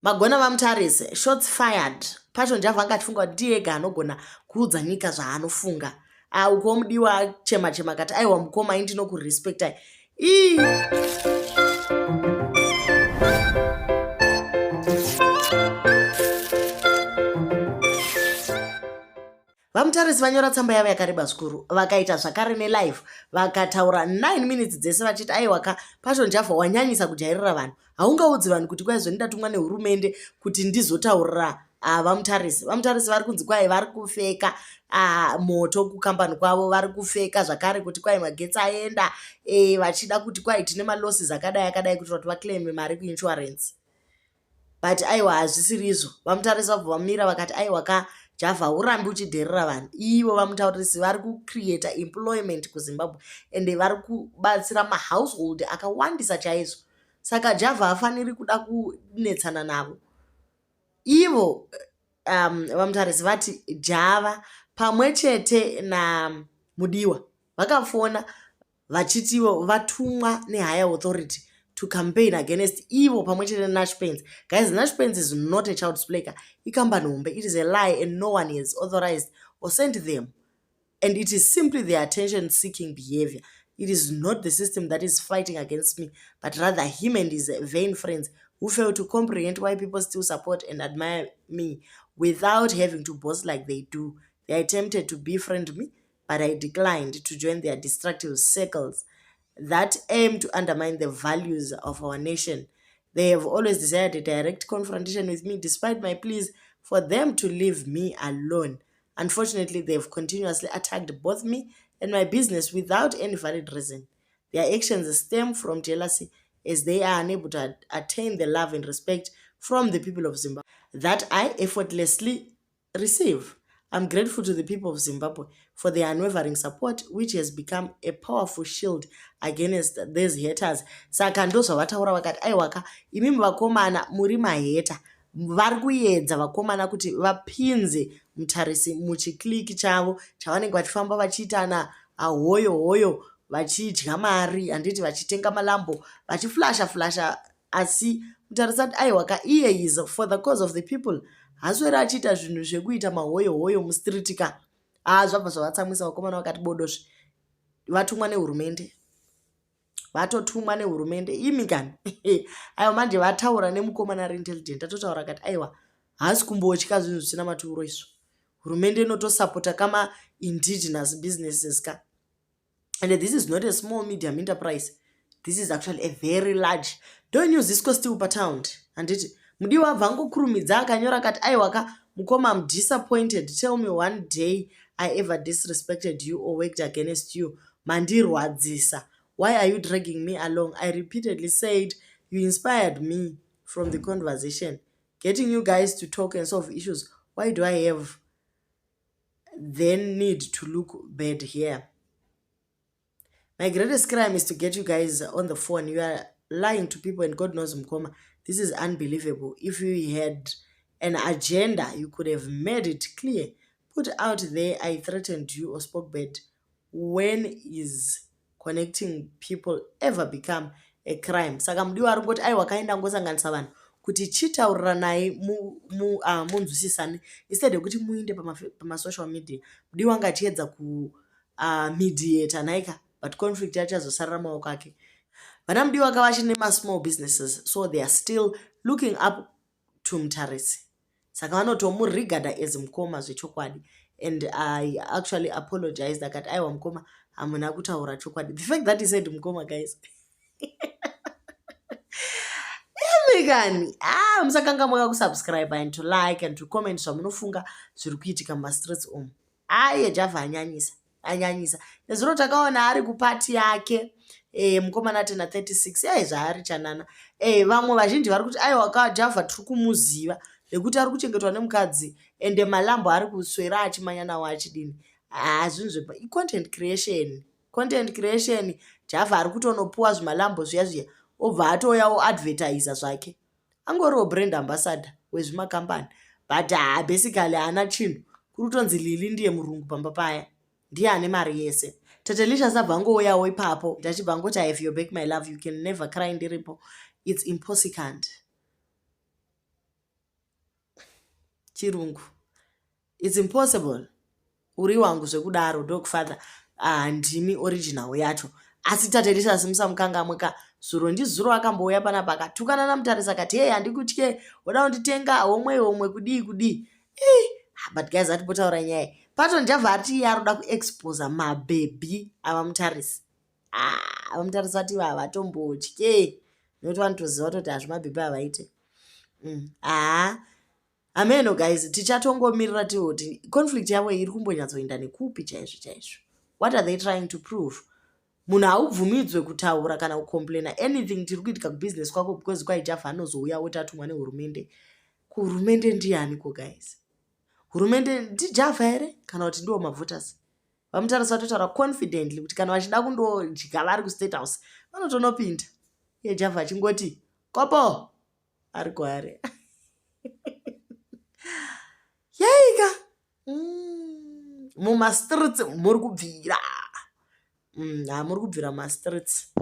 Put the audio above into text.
Magona vaMutarisi, shots fired. Passion Java anga achifunga kuti ndiye ega anogona kuudza nyika zvaanofunga. Ah, uko mudiwa chema chema akati aiwa mukoma ini ndinokurespectai. Ii. VaMutarisi vanyora tsamba yavo yakareba zvikuru vakaita zvakare nelive vakataura 9 minutes dzese vachiti aiwa ka Passion Java wanyanyisa kujairira vanhu haungaudzi vanhu kuti kwai zvondatumwa nehurumende kuti ndizotaurira ah, VaMutarisi. VaMutarisi vari kunzi kwai vari kufeka ah, moto kukambani kwavo vari kufeka zvakare kuti kwai magetsi aenda e, vachida kuti kwai tine malosses akadai akadai kuitira kuti vaclaime mari kuinsurance. But aiwa hazvisiri izvo. VaMutarisi vabva vamira vakati aiwa ka Java haurambi uchidherera vanhu. Ivo VaMutaurisi vari kucreata employment kuZimbabwe ende vari kubatsira mahousehold akawandisa chaizvo. Saka Java haafaniri kuda kunetsana navo. Ivo VaMutarisi vati Java pamwe chete naMudiwa vakafona vachiti ivo vatumwa nehigher authority to campaign against ivo pamwe chete neNash Paints. Guys, Nash Paints is not a child's play ka. Ikambani hombe. It is a lie and no one has authorized or sent them. And it is simply their attention seeking behavior. It is not the system that is fighting against me, but rather him and his vain friends who fail to comprehend why people still support and admire me without having to boast like they do. They attempted to befriend me, but I declined to join their destructive circles that aim to undermine the values of our nation. They have always desired a direct confrontation with me, despite my pleas for them to leave me alone. Unfortunately, they have continuously attacked both me and my business without any valid reason. Their actions stem from jealousy as they are unable to attain the love and respect from the people of Zimbabwe that I effortlessly receive. I'm grateful to the people of Zimbabwe for their unwavering support which has become a powerful shield against these haters. Saka ndozvavataura vakati aiwaka imimi vakomana muri maheta vari kuedza vakomana kuti vapinze mutarisi muchikliki chavo chavanenge vachifamba vachiitana ahoyo hoyo vachidya mari handiti vachitenga malambo vachiflasha flasha Asi Mutarisi ati aiwa ka iye is for the cause of the people hasweri achiita zvinhu zvekuita mahoyo hoyo mustreet ka. Haa zvabva zvavatsamwisa vakomana vakati bodozve vatumwa nehurumende vatotumwa nehurumende imi kani aiwa manje vataura nemukomana ari intelligent atotaura akati aiwa haasi kumbotya zvinhu zvisina maturo izvo hurumende inotosapota kama indigenous businesses ka and this is not a small medium enterprise this is actually a very large don't use this still patound handiti mudiwa abva angokurumidza akanyora akati aiwaka mukoma am disappointed tell me one day i ever disrespected you or worked against you mandirwadzisa why are you dragging me along i repeatedly said you inspired me from the conversation getting you guys to talk and solve issues why do i have then need to look bad here my greatest crime is to get you guys on the phone you are lying to people and god knows mukoma this is unbelievable if you had an agenda you could have made it clear put out there i threatened you or spoke bad when is connecting people ever become a crime saka mudiwa ari kungoti aiwa kaenda ngosanganisa vanhu kuti chitauriranai munzwisisane ah, instead yekuti muinde pamasocial media mudiwa anga achiedza kumediata ah, nhaika but conflict yacho yazosarira maoko ake vana mudiwa ka vachine masmall businesses so they are still looking up to mutarisi saka vanotomurigada as mukoma zvechokwadi and i actually apologized akati aiwa mukoma hamuna kutaura chokwadi the fact that he said mukoma guys imikani ah musakangamwa kusubscribe and to like and to comment zvamunofunga zviri kuitika mumastreets umu Aye Java anyanyisa anyanyisa nezuro takaona ari kupati yake e, mukomana atena 36 yaye zvaari chanana e, vamwe vazhinji vari kuti aiwa ka Java tiri kumuziva nekuti ari kuchengetwa nemukadzi ende malambo ari kuswera achimanya nawo achidini haa zvinhu zvepa icontent creation content creation Java ari kutonopuwa zvimalambo zviya zviya obva atouya oadvertisa zvake Angoriwo brand ambassador wezvimakambani but haa basically haana chinhu. Kuri kutonzi Lily ndiye murungu pamba paya. Ndiye ane mari yese. Tatelicious abva angouyawo ipapo achibva angoti I have your back my love you can never cry ndiripo. It's impossicant. Chirungu. It's impossible. Uri wangu zvekudaro dog father. Ah, ndimi original yacho. Asi Tatelicious musamukangamwe ka. Zuro ndizuro akambouya panapa akatukana naMutarisi akati hey handikutye woda kunditenga homwe homwe kudii kudii. Eh, but guys atimbotaura nyaya. Pato Java ati iye aroda kuexposa mabhebhi avaMutarisi. Ah, vaMutarisi vati ivo havatombotye nekuti vanotoziva kutoti hazvimabhebhi havaite. Ah, hameno guys, tichatongomirira tiwe kuti conflict yavo iri kumbonyatsoenda nekupi chaizvo chaizvo. What are they trying to prove? Munhu haubvumidzwe kutaura kana kucomplaina anything tiri kuitika kubusiness kwako because kwaijavha anozouya oti atumwa nehurumende. Kuhurumende ndianiko guys? Hurumende ndijavha here kana kuti ndiwo mavoters? VaMutarisi vatotaura confidently kuti kana vachida kundodya vari kustate house vanotonopinda. Iye Javha achingoti kopo ari kwaari. Yaika. Mumastreets muri kubvira. Muri kubvira mumastreets.